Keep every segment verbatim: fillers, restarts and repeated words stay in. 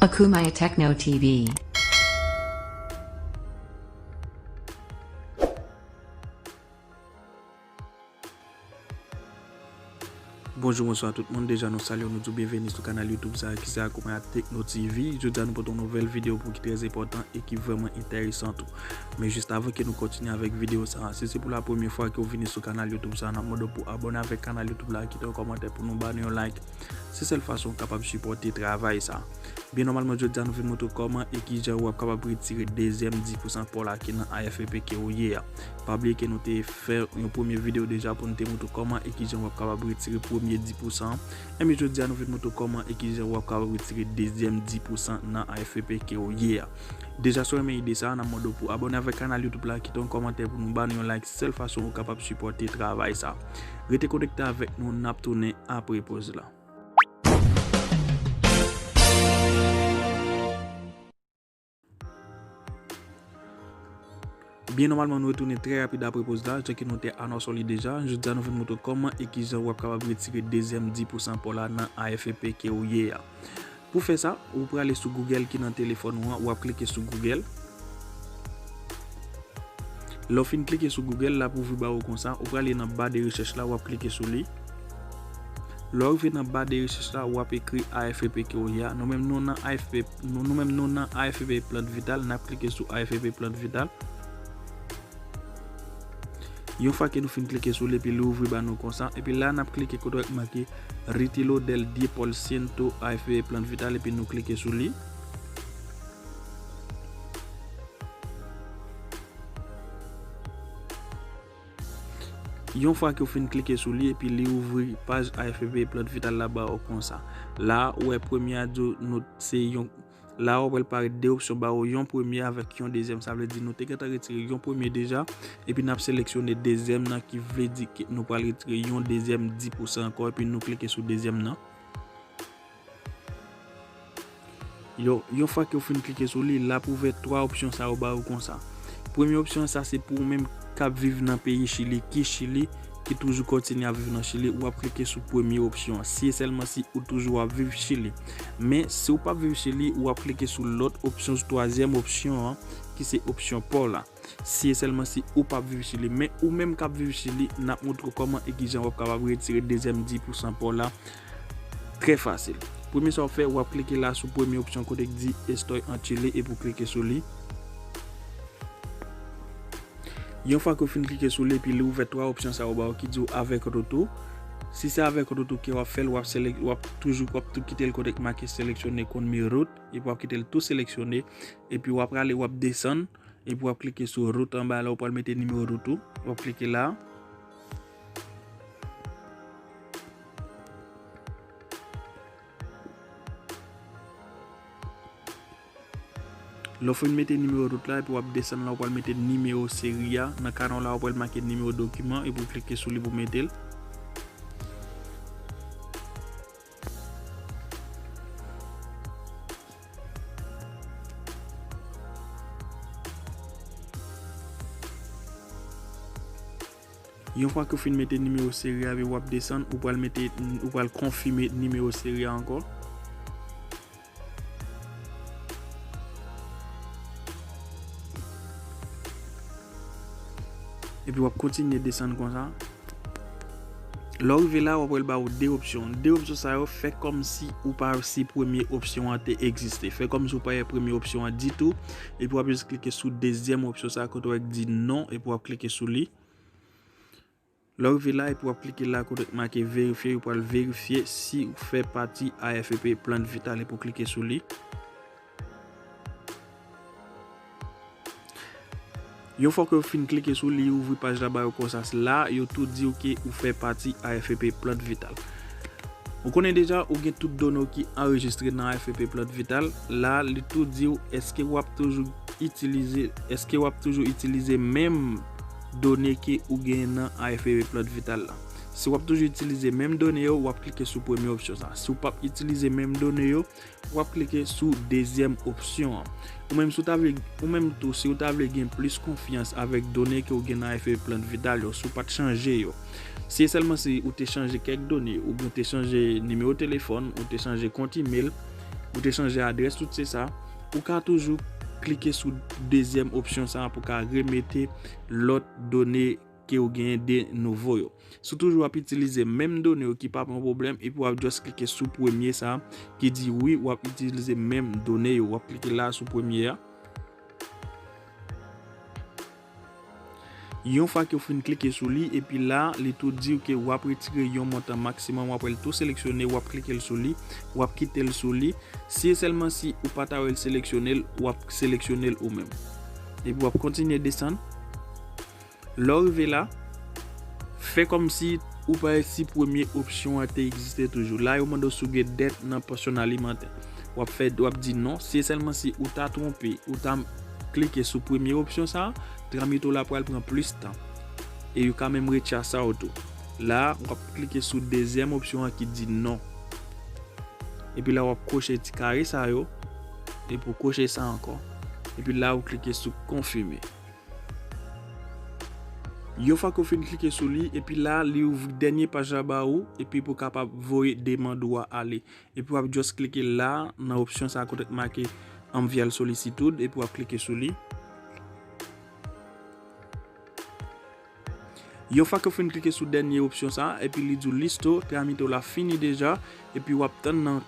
Akumaya Techno T V. Bonjou, bonswa tout moun. Deja nou salye w, nou di w byenveni sou kanal YouTube sa a ki se Akumaya Techno T V. Jodi a nou pote yon nouvèl videyo pou ki trè enpòtan e ki vrèman enteresan tou. Men jis avan ke nou kontinye avèk videyo sa a, si se pou la premyè fwa ke w vini sou kanal YouTube sa a, n ap mande w pou abòne avèk kanal YouTube la, kite yon kòmantè pou nou, ba nou yon like. Se sèl fason w kapab sipòte travay sa. Byen nòmalman, jodi a nou vin montre w kòman e kijan w ap kapab retire dezyèm dis pousan pa w la ki nan A F P P ke w ye a. Pa bliye ke nou te fè yon premye videyo deja pou nou te montre w kòman e kijan w ap kapab retire premye dis pousan an. Enben jodi a nou vin montre w kòman e kijan w ap kapab retire dezyèm dis pousan nan A F P P ke w ye a. Deja si w renmen ide sa a, n ap mande w pou abòne avèk kanal YouTube la, kite yon kòmantè pou nou, ba nou yon like, se sèl fason ou kapab sipòte travay sa. Rete konekte avèk nou, n ap tounen apre poz la. Byen nòmalman, nou retounen trè rapid apre poz la, jan ke nou te anonse w li deja. Jodi a nou vin montre w kòman e kijan w ap kapab retire dezyèm dis pousan pa w la nan A F P P ke w ye a. Pou fè sa, ou prale sou Google ki nan telefòn ou an, w ap klike sou Google. Lè w fin klike sou Google, l ap ouvri ba ou konsa, ou prale nan ba de rechèch la, w ap klike sou li. Lè w rive nan ba de rechèch la, w ap ekri A F P P ke w ye a. Nou menm nou nan A F P, nou, nou menm nou nan A F P P Plant Vital, n ap klike sou A F P P Plant Vital. Yon fwa ke nou fin klike sou li, epi li ouvri ba nou konsa, epi la n ap klike kote w wè k make Retiro del diez por ciento A F P P Plant Vital, epi nou klike sou li. Yon fwa ke w fin klike sou li, epi li ouvri paj A F P P Plant Vital la ba ou konsa. La, ou wè premye a di w nou se yon, la ou wè l parèt de opsyon ba ou, yon premye avèk yon dezyèm. Sa vle di nou te gentan retire yon premye deja, epi n ap seleksyone dezyèm nan, ki vle di ke nou pral retire yon dezyèm dis pousan ankò, epi nou klike sou dezyèm nan. Yo, yon fwa ke w fin klike sou li, l ap ouvè twa opsyon sa yo ba ou konsa. Premye opsyon sa se pou ou menm k ap viv nan peyi Chili, ki Chili, ki toujou kontinye ap viv nan Chili, w ap klike sou premye opsyon an. Si e sèlman si ou toujou ap viv Chili. Men, si w p ap viv Chili, w ap klike sou lòt opsyon, twazyèm opsyon an, ki se opsyon pa w la. Si e sèlman si ou p ap viv Chili. Men ou menm k ap viv Chili, n ap montre w kòman e kijan w ap kapab retire dezyèm dis pousan pa w la trè fasil. Premye sa w ap fè, w ap klike la sou premye opsyon kote k di Estoy en Chile epi w klike sou li. Yon fwa ke w fin klike sou li, epi li ouvè twa opsyon sa yo ba w ki di w avec retour. Si se avec retour ke w ap fè l, w ap selek-, w ap toujou, w ap tou kite l kote k make sélectionner con mi root, epi w ap kite l tou seleksyone, epi w ap prale, w ap desann, epi w ap klike sou root anba la, ou pral mete nimewo root ou. W ap klike la. Lè w fin mete nimewo root la, epi w ap desann la, ou pral mete nimewo seri a. Nan ka nou la, ou pral make nimewo dokiman, epi w klike sou li pou mete l. Yon fwa ke w fin mete nimewo seri a, epi w ap desann, ou pral mete, ou pral konfime nimewo seri a ankò. Epi w ap kontinye desann konsa. Lè w rive la, w ap wè l ba ou de opsyon. De opsyon sa yo, fè kòmsi ou pa si premye opsyon an te egziste. Fè kòmsi ou pa wè premye opsyon an ditou. Epi w ap jis klike sou dezyèm opsyon sa kote w wè k di non, epi w ap klike sou li. Lè w rive la, epi w ap klike la kote k make verifye, ou pral verifye si ou fè pati A F P P Plant Vital, epi w klike sou li. Yon fwa ke w fin klike sou li, ouvri paj la ba yo konsa. La, yo tou di w ke ou fè pati A F P P Plant Vital. Ou konnen deja, ou gen tout done w ki anrejistre nan A F P P Plant Vital. La, li tou di w èske w ap toujou itilize, èske w ap toujou itilize menm done ke ou gen nan A F P P Plant Vital la. Si w ap toujou itilize menm done yo, w ap klike sou premye opsyon sa. Si w p ap itilize menm done yo, w ap klike sou dezyèm opsyon an. Ou menm si w ta vle, ou menm tou, si w ta vle gen plis konfyans avèk done ke w gen nan A F P P Plant Vital yo, si w pa t chanje yo. Si sèlman si ou te chanje kèk done, oubyen w te chanje nimewo telefòn, ou te chanje kont imèl, ou te chanje adrès, tout se sa, ou ka toujou klike sou dezyèm opsyon sa a pou ka remete lòt done ke ou genyen de nouvo yo. Si w toujou ap itilize menm done yo ki pa pran pwoblèm, epi w ap just klike sou premye sa a ki di wi, w ap itilize menm done yo. W ap klike la sou premye a. Yon fwa ke w fin klike sou li, epi la, li tou di w ke w ap retire yon montan maksimòm, w ap wè l tou seleksyone, w ap klike l sou li, w ap kite l sou li. Si e sèlman si ou pa ta wè l seleksyone l, w ap seleksyone l ou menm. Epi w ap kontinye desann. Lè w rive la, fè kòmsi ou pa wè si premye opsyon an te egziste toujou. La, yo mande w si w gen dèt nan pansyon alimantè. W ap fè, w ap di non. Si e sèlman si ou ta twonpe, ou ta klike sou premye opsyon sa a, tramito la pral pran plis tan. E yo ka menm retire sa w tou. La, w ap klike sou dezyèm opsyon an ki di non. Epi la, w ap koche ti kare sa yo. Epi w koche sa ankò. Epi la, ou klike sou konfime. Yon fwa ke w fin klike sou li, epi la, li ouvri dènye paj la ba ou, epi pou w kapab voye demann ou a ale. Epi w ap just klike la, nan opsyon sa a kote k make Enviar solicitud, epi w ap klike sou li. Yon fwa ke w fin klike sou dènye opsyon sa a, epi li di w listo tramito la fini deja, epi w ap tann nan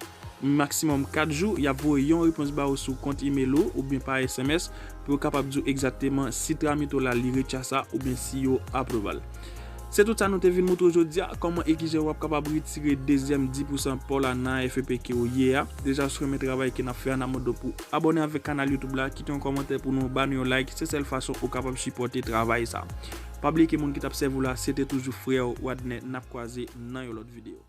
maksimòm kat jou, y ap voye yon repons ba ou sou kont imèl ou oubyen pa S M S pou yo kapab di w egzakteman si tramito la li retire sa oubyen si yo apwouve l. Se tout sa nou te vin montre w jodi a, kòman e kijan w ap kapab retire dezyèm dis pousan pa w la nan A F P ke w ye a. Deja, si w renmen travay ke n ap fè a, n ap mande w pou abòne avèk kanal YouTube la, kite yon kòmantè pou nou, ba nou yon like, se sèl fason ou kapab sipòte travay sa. Pa bliye ke moun ki t ap sèvi w la, se te toujou frè w Wadner, n ap kwaze nan yon lòt videyo.